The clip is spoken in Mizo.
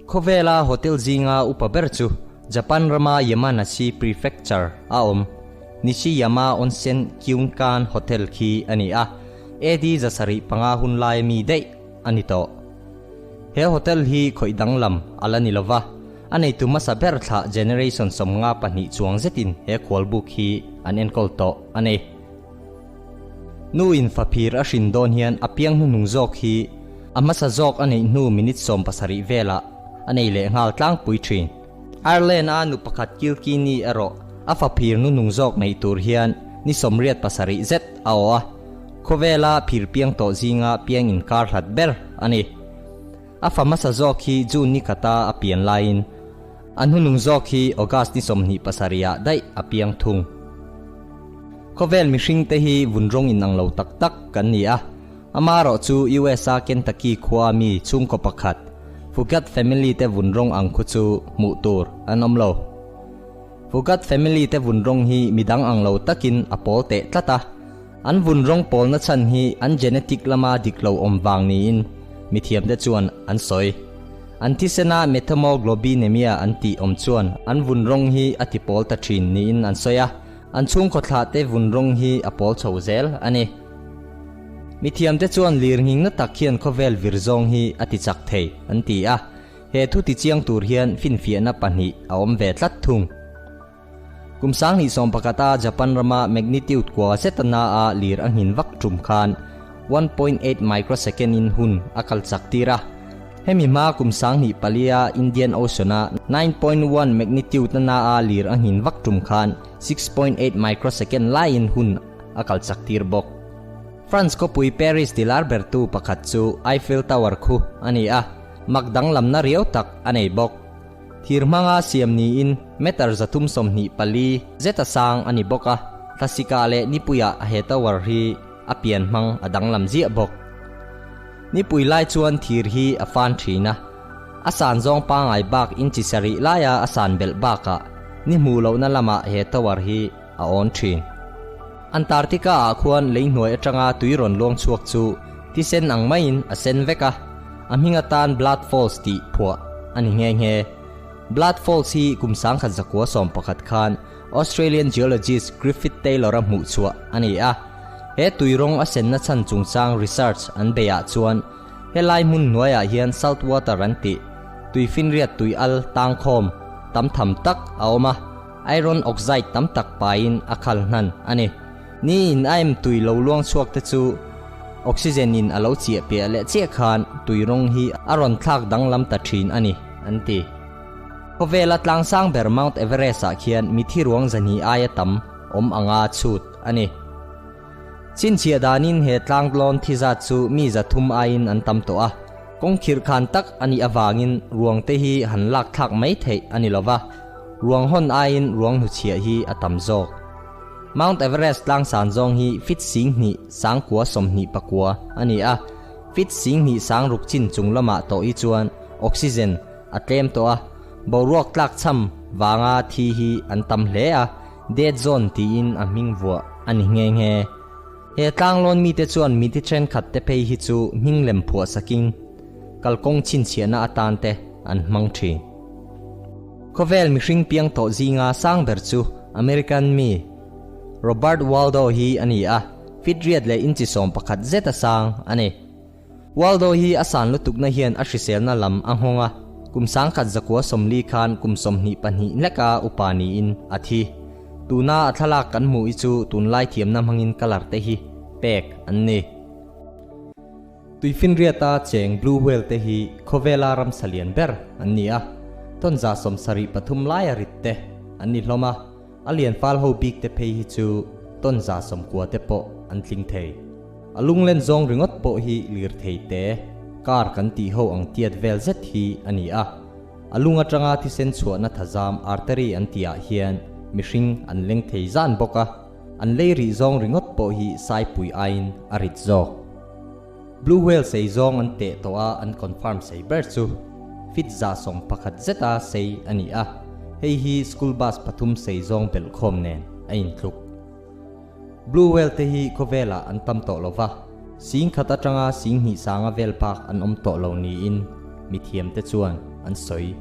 Khawvela hotel zinga upa ber chu Japan rama Yamanashi Prefecture a awm Nishiyama Onsen Kyunkan Hotel khi a ni a, AD 75 hun laia mi daih a ni tawh. He hotel hi khawih danglam a la ni lova, a neitu hmasa ber thlah generation 52 chuang zetin he khualbuk hi an enkawl tawh a ni. Nu in faphir a hrin dawn hian a piang hnuhnung zawk hi a hmasa zawk a neih hnu minute 70 velah a nei leh nghal tlangpui thin. Ireland a nu pakhat Kilkenny erawh a faphir hnuhnung zawk neih tur hian ni 87 zet a awh a, khawvela phir piang tawh zinga piang inkar hlat ber a ni. A fa hmasa zawk hi June ni khata a pian laiin a hnuhnung zawk hi August ni 27 ah daih a piang thung. Khawvel mihring te hi vun rawng inang lo tak tak kan ni a, amaherawh chu USA Kentucky khua mi chhungkaw pakhat Fugate family te vun rawng ang khu chu hmuh tur an awm lo. Fugate family te vun rawng hi midang ang lo takin a pawl teh tlat a, an vun rawng pawlna chhan hi an genetic lama dik lo awm vang niin mithiam te chuan an sawi. An thisena methemoglobinemia an tih awm chuan an vun rawng hi a ti pawl ta thin niin an sawi a, an chhungkaw thlah te vun rawng hi a pawl chho zel a ni. Mithiam te chuan lir nghingna tak hian khawvel vir zawng hi a ti chak thei an ti a, he thu ti chiang tur hian finfiahna pahnih a awm ve tlat thung. Kum 2011 a Japan rama magnitude kua zeta na a lir a nghin vak tum khan 1.8 microsecond in hun a kal chak tir a. Hemi hma kum 2004 a Indian Ocean a 9.1 magnitude na na a lir a nghin vak tum khan 6.8 microsecond laiin hun a kal chak tir bawk. France khawpui Paris tilar bertu pakhat chu Eiffel Tower khu a ni a, mak danglamna riau tak a nei bawk. Thir hmanga siam niin meter 324 zeta sang a ni bawk a, thlasika leh nipuiah he tower hi a pian hmang a danglam ziah bawk. Nipui lai chuan thir hi a fan thin a, a san zawng pangai bak inchi sarih laia a san belh bakah ni hmuh lohna lamah he tower hi a awn thin. Antarctica ah khuan lei hnuai atanga tui rawn luang chhuak chu tisen ang maiin a sen vek a, a hming atan Blood Falls tih phuah a ni nghe nghe. Blood Falls hi kum 1911 khan Australian geologist Griffith Taylor a hmuh chhuah a ni a. He tui rawng a senna chhan chungchang research an beiah chuan helai hmun hnuaiah hian salt water an tih tui finriat tui al tangkhawm tam tham tak a awm a, iron oxide tam tak paiin a khal hnan a ni. Ni in a em tui lo luang chhuak te chu oxygen in a lo chiah piah leh chiah khan tui rawng hi a rawn thlak danglam ta thin a ni, an ti. Khawvela tlangsang ber Mount Everest ah khian mithi ruang 200 aia tam awm anga chhut a ni. Chhinchhiah danin he tlanglawn thi zat chu mi 300 aiin an tam tawh a, kawng khirh khan tak a nih avangin ruang te hi han lak thlak mai theih a ni lova, ruang hawn aiin ruang hnuchhiah hi a tam zawk. Mount Everest tlangsan zawng hi feet 20 929 a ni a, feet 20 6 chin chung lamah tawh hi chuan oxygen a tlem tawh a, boruak tlak cham wanga thi hi an tam hle a, dead zone tiin a hming vuah a ni nghe nghe. He tlanglawn mi te chuan mi ti thenkhat te phei hi chu hming lem phuah sakin kalkawng chhinchhiahna atan te an hmang thin. Khawvel mihring piang tawh zinga sang ber chu American mi Robert Waldo hi a ni a, feet riat leh inchi 11 zeta sang a ni. Waldo hi a san lutukna hian a hriselna lam a nghawng a, kum 1940 khan kum 22 leka upa niin a thi. Tuna a thlalak kan hmuh hi chu tunlai thiamna hmangin colour te hi pek an ni. Tuifinriata cheng blue whale te hi khawvela ramsa lian ber an ni a, ton 73 laia rit te an ni hlawm a, a lian fal ho bik te phei hi chu ton 90 te pawh an tling thei. A lunglen zawng ringawt pawh hi lir thei te, car kan tih ho ang tiat vel zet hi a ni a. A lung atanga thisen chhuahna thazam artery an tihah hian mihring an leng thei zan bawk a, an lei rih zawng ringawt pawh hi saipui aiin a rit zawk. Blue whale sei zawng an teh tawh a, an confirm sei ber chu feet 11 zeta sei a ni a, hei hi school bus pathum sei zawng belhkhawm nen a intluk. Blue whale te hi khawvelah an tam tawh lo va, 10,000 atanga 20,000 sanga vel bak an awm tawh lo niin mithiamte chuan an sawi.